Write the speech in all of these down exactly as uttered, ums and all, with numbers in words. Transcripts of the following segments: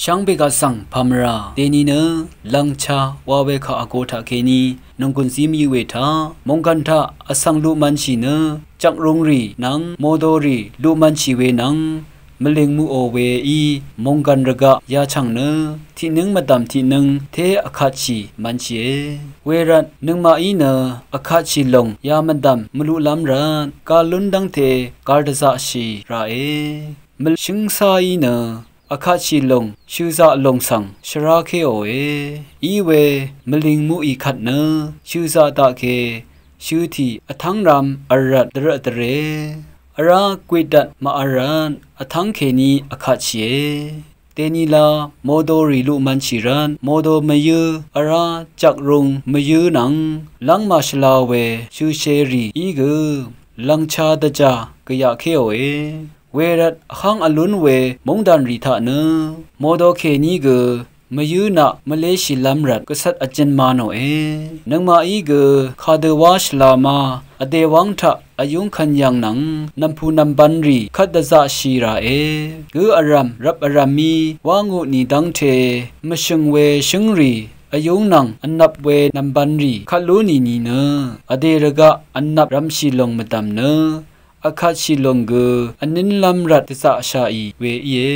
Shvngbe gaq svng pàmvrà dèni nø lv̀ngcha wa we kà vgo taqkèní nònggùn zí mvyǿ we taq mònggàn taq vsvng luqmv̄nshì nø jvkrungrì nvng modorì luqmv̄nshì we nvng mvlìng muqò weí mònggàn rvgaq yachv̀ng nø tiqnǿng mvdv̀m tiqnǿng té vkatshì mv̄nshìe. Wervt nøngmaqí nø vkatshì lòng ya mvdv̀m mvluqlv́m rvt gā lún dv́ngte gār dvzaqshì ràe. Mvshǿngsáí nø vkatshì lòng shøzaq lòng svng shvrákéòe. Iwe mvlìng muqì kvt nø shøzaq daqke shøtì vtv́ng ram vrvt dvrøt dvre vrá gwitdvt màvl rvt vtv́ng kèní vkatshìe. Dènila modorì luqmv̄nshì rvt modo mvyǿ vrá jvkrung mvyǿ nvng lv́ng màshvla we shøsherì í gø lv̀ngcha dvjà gvyaqkéòe. Wervt vháng vlún we móngdànrì taq nø modo kèní gø mvyǿ naq mvléshìlv́m rvt gvcvt vjøn ma nòe. Nøngmaqí gø kadø wá shvla ma vdè wáng taq vyúng kvn yv̀ng nvng nv̀mpù nv̀mbv̄nrì kvt dvzaqshì ràe. Gǿ vrv̀m rvp vrv̀mí wá ngutnì dv́ngte mvshø̀ng we shǿngrì vyúng nvng vnvp we nv̀mbv̄nrì kvt lú nìni nø vdè rvgaq vnvp rv̄mshì lòng mvdv̀m nø vkatshì lòng gø vnǿnlv́m rvt dvzaqshàì we íe.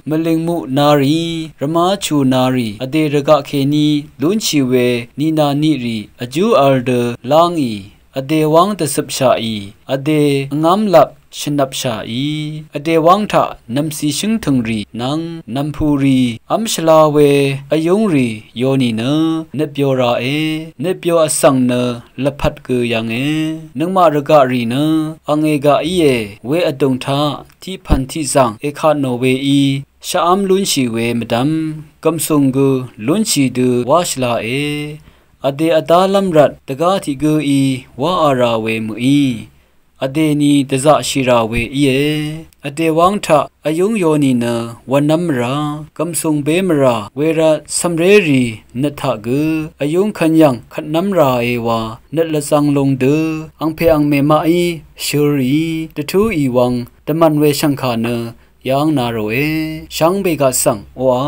Mvlìng muq narì rvmáchù narì vdè rvgaq kèní lúnshì we nìnàniqrì vjú v̄l dø lángì vdè wáng dvcøpshàì vdè vngv́m lap shvnvpshàì vdè wáng taq nv̀mcì shǿngtø̀ngrì nvng nv̀mpùrì v́m shvla we vyúngrì yo nìnø nøtbyo ràe. Nøtbyo vsvng nø lvpat gø yv̀nge. Nøngmaq rvgaqrì nø angè gaq íe we vdùng taq tiqpv̀n tiqzàng èkatnò weí shvv́m lúnshì we mvdv̀m gv̀msùng gø lúnshì dø wá shvlae. Vdè vdálv́m rvt dvgá tiq gǿí wáā rā we mø̀í vdèni dvzaqshì rà we íe. Vdè wáng taq vyúng yo nìnø wv̄nv́m mvrà gv̀msùng bé mvrà wervt cv̀mrérì nøt taq gø vyúng kvn yv̀ng kvtnv́m ràe wa nøt lvzvng lung dø angpè angmè maqí shørì dvtúì wvng dvmv̀n we shv̀ngkà nø yv́ng na ròe. Shvngbe gaq svng oqà